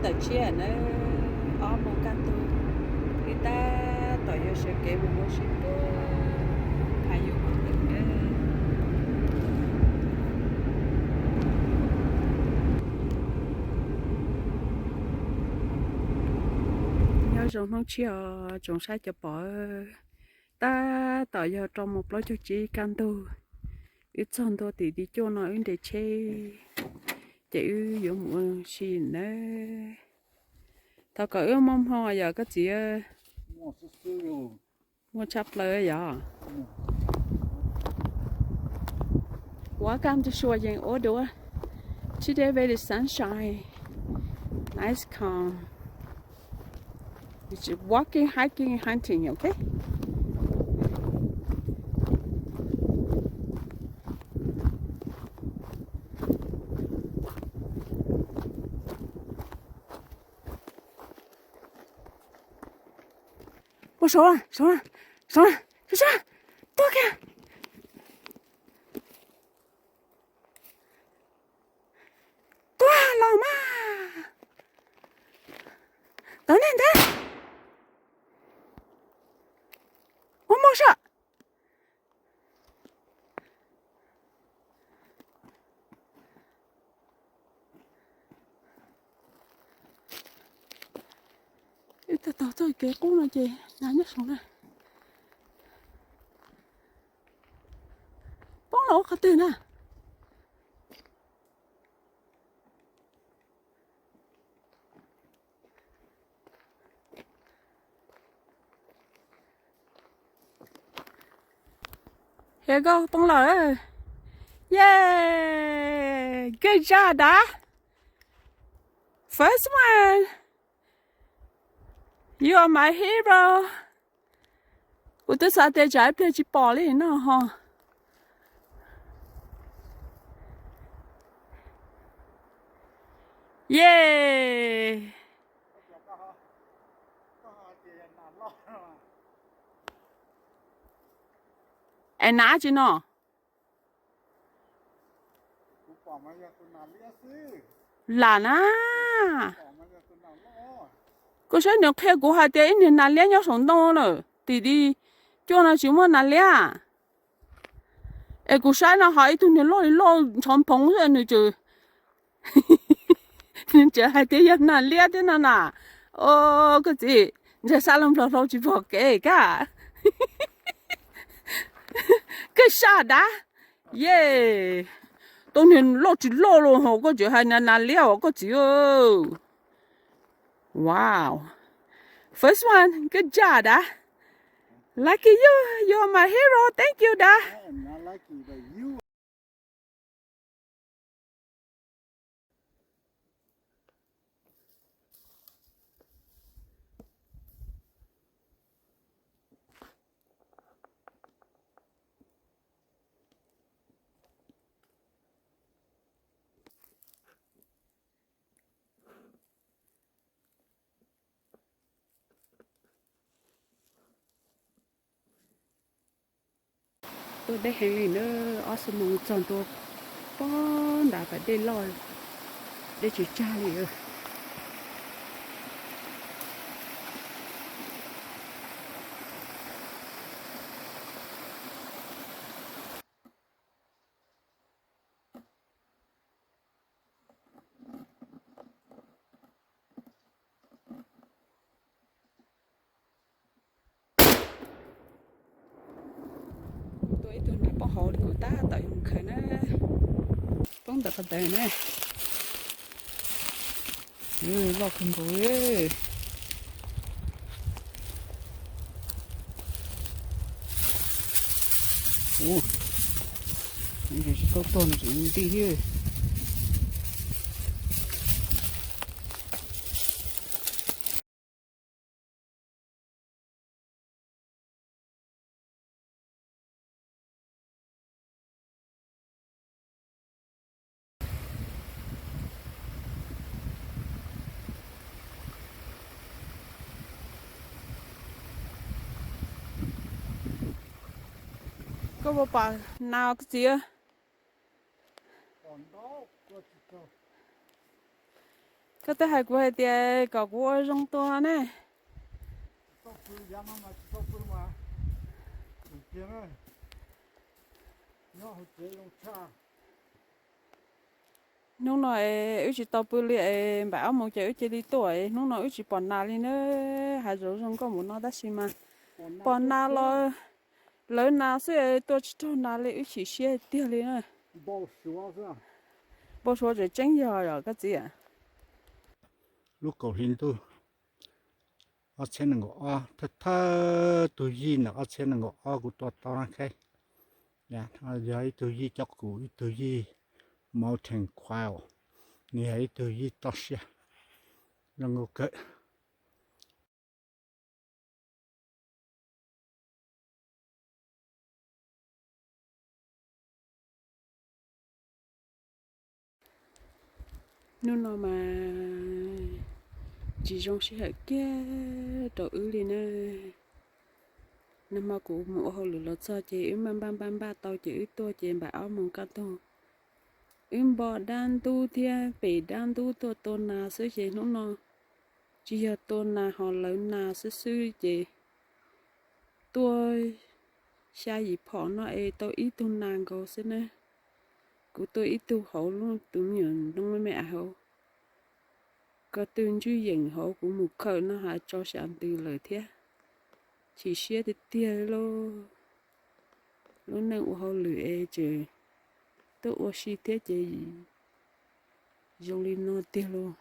Tawm tshiab na, ob moos kaj ntug, wb tab tom yog sawv kev mus ua si puag phav yus ua teem na. Nyob zoo hnub tshiab os tsoom saib cov pom, tab tom yog rau moos plaub caug tsib kaj ntug, wb txog ntua tim tim cuaj no wb nres tsheb, ces wb yuav mus ua si nawb. Thov kom wb muaj hmoo yom koj txiv. Muaj tshaj plaws yom. Welcome to Suayeej Ordo. Today very sunshine. Nice calm. It's walking, hiking, hunting, okay? Ua saud, saud, saud, saud, tuag kiag. Tuag los mas. Tod ne ntag. Ua mog sav. Wb tau taug txoj kev qub no ces nas nyob saum na. Poob los ua qhov twg na? Here koj poob lawm. Yay! Good job, Dad. First one. You are my hero. Kuv twb xav tias tsam ib pliag tsis pom li no ho. Yay! Es nas tsi no? Lam na. Koj saib nws qhia kuv hais tias ib niag nas liab nyob saum ntoo lawm, tim di cuaj no tsis muaj nas liab. Es kuv saib no ho ib tug niag loj li loj ntshov phoov xwb nws tseem, nws tseem hais tias yog nas liab thiab no na. O, koj txiv, ntshai sab laj nplog hlau tsis pom kev kab. Koj sab dav. Ye, tau niag loj tsis loj los ho koj tseem hais nas liab os koj txiv. Wow. First one, good job, Dad. Lucky you, you are my hero. Thank you, Dad. Tuaj deb heev li na, ob xuab moos txog ntua pob nram pas dej loj, dej tsis tsag li. Kuv tua ib tug nas poob hauv li kuv tab tom yuav mus khaws na. Poob ntawm qhov ntawd na. Loj kawg nkaus. Ua, tsis tau tuag nws tseem ntij thiab. Koj puas pom nas koj txiv? Koj twb hais kuv hais tias kom kuv ua zoo tua ne. Hnub no wb tsis tau pw li es npaum ob moos ces wb cia li tuaj es hnub no wb tsis pom nas li na. Hav zoov zoo nkauj mus no tab sis mas pom nas los lawv nas xwb, tua tsis raug nas li, wb chim siab tiag li na. Npau suav tseem tseeb yog yom koj txiv? Lub kaum hli ntuj ob txhiab nees nkaum ob, thawj thawj tug yij ntawm ob txhiab nees nkaum ob kuv tua tau na kheej. Yog ib tug yij coj kuv, ib tug yij mountain quail, nws yog ib tug yij toj siab zoo nkauj kawg. Hnub no mas tsis zoo sij hawm kiag rau wb li na. Nag hmo kuv mus ua hauj lwm los txog ces wb npaj npaj npaj npaj tau ces wb tuaj ces npaum ob moos kaj ntug. Wb npo dab ntub thiab pem dab ntub tuaj tua nas xwb ces hnub no tsis yog tua nas ho lawv nas xwb xwb ces tua xya yim phom no es tau ib tug nas nkaus xwb na. Kuv tua ib tug hauv lub tus me nyuam ntoo me me hauv, ko tw ntswj yeem hauv kuv mus khawm no has tso sab ntws lawm thiab. Chim siab tiag tiag lauj. Lub neej ua hauj lwm es tseem tuaj ua si thiab ces zoo li no tiag lauj.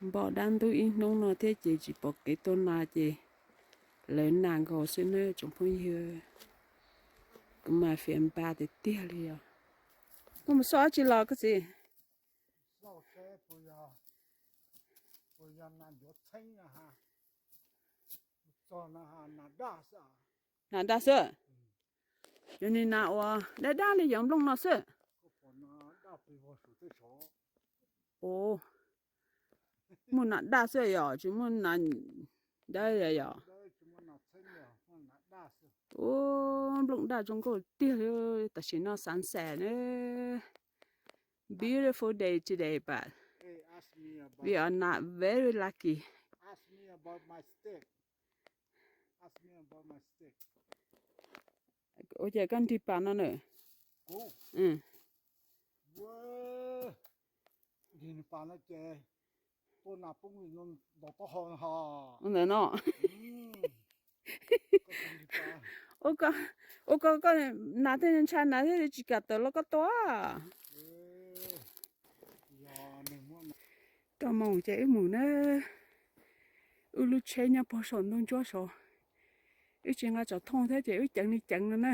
Npo dab ntub ib hnub no thiab ces tsis pom kev tua nas ces lawv nas nkaus xwb na tsoom phooj ywg. Kuv mas fiav npa tiag tiag li os. Koj mus xauj dab tsi los koj txiv? Nas daj xwb. Cov niag nas uas daj daj li cov nplooj no xwb. Ua, muaj nas daj xwb yom, tsis muaj nas dawb yom. Ua, nplooj daj zoo nkauj tiag li. Tam sim no sunset na. Beautiful day today, but we are not very lucky. Ua cas koj nrig pas no na? Ntawm no. Ua ko, ua ko koj nas thiaj ntshai nas thiaj li tsis kam tawm los koj tua. Koj mus ces wb mus na. Wb lub tsheb nyob puag saum ntug ntsuab saud. Wb tsis nqa tsov thooj thiab ces wb ceev li ceev no na.